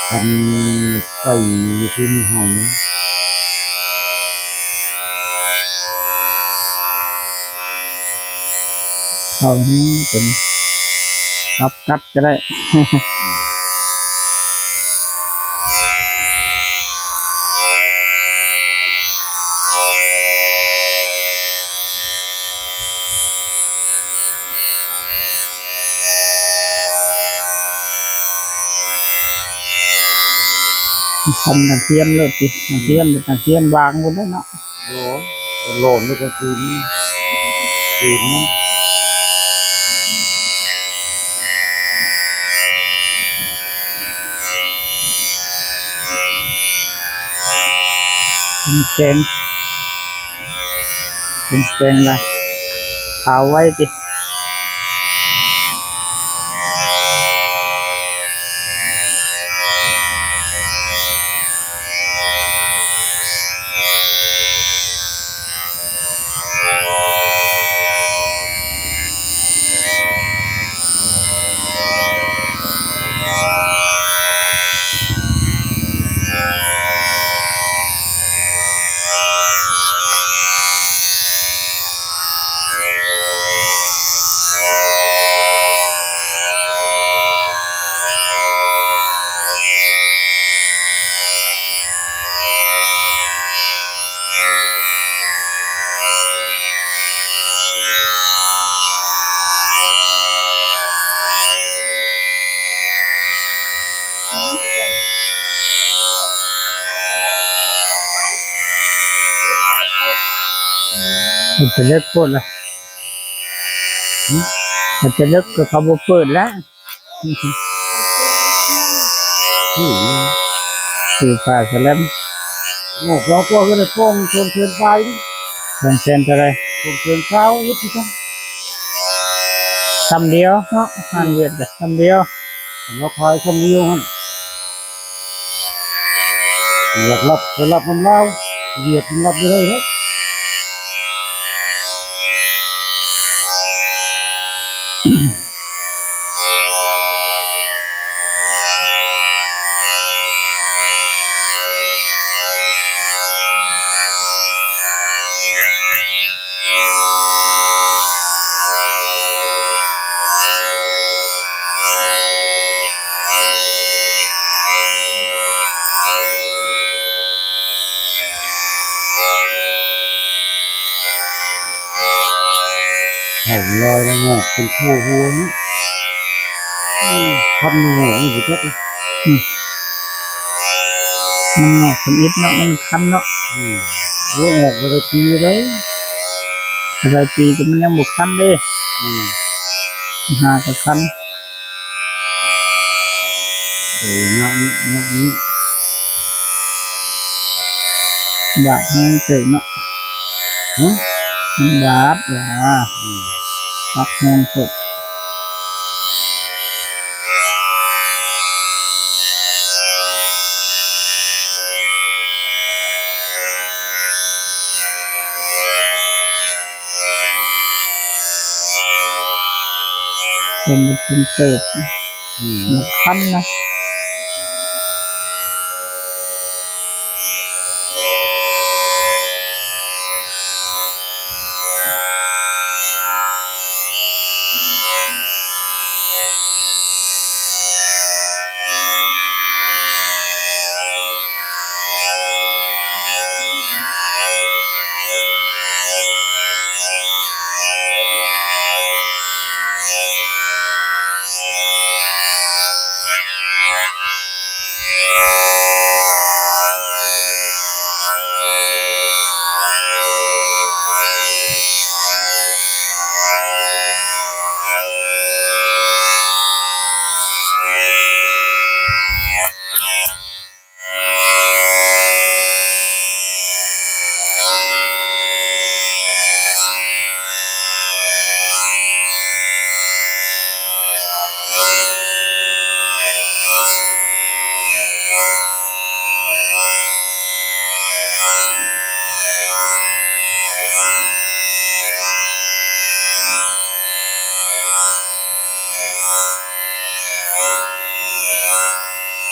ຄັນໄປຢູ່ທີ່ນີ້ເຮົາ ເຮົາເປັນ ປັບກັດກໍໄດ້. ຄັນນັກຮຽນໂລດຕິ ນັກຮຽນ ນັກຮຽນວາງພຸ້ນແຫຼະເນາະ. ໂອ້ ໂລນນີ້ກໍຄື ຄື ເປັນແສງ ເປັນແສງລະ ຂາວໄວຕິ. ມັນຈະເລິກໂພດລະ ຫຶ ມັນຈະເລິກກໍເຂົາບໍ່ເປີດແລ້ວ. ຊື້ຜ້າສະແລັມ ໂອ້ ເຂົາກໍໄດ້ສອງແສນປາຍ ສອງແສນເທົ່າໃດ? ສອງແສນຊາວເອັດຄືກັນ ຊ່ຳດຽວເນາະ ຮ້ານຫວຽດກໍຊ່ຳດຽວ ເຮົາຂາຍຊ່ຳດຽວຫັ້ນ ຢາກລັບໄປລັບນຳລາວ ຫວຽດມັນລັບບໍ່ໄດ້ເນາະ. ເຂົາລອຍລະງອກເປັນໂຄຫົວນີ້ ອືມ ພັນງອກນີ້ບໍ່ຈັກ ອືມ ມັນງອກທຳອິດເນາະ ມັນຄັນເນາະ ອືມ ໂອ້ ອອກມາໄດ້ປີໃດ ຫຼາຍປີແຕ່ມັນຍັງບໍ່ຄັນເດ້ ອືມ ຫາກໍຄັນ. ໂອ້ຍ ຍາກນີ້ ຍາກນີ້ ບາດແຮງເຕີບເນາະ ຫຶ ມັນບາດຫວາ ອືມ ປັບແຮງໂພດ. ເປັນ ເປັນເຕີບ ອືມ ມັນຄັນນະ.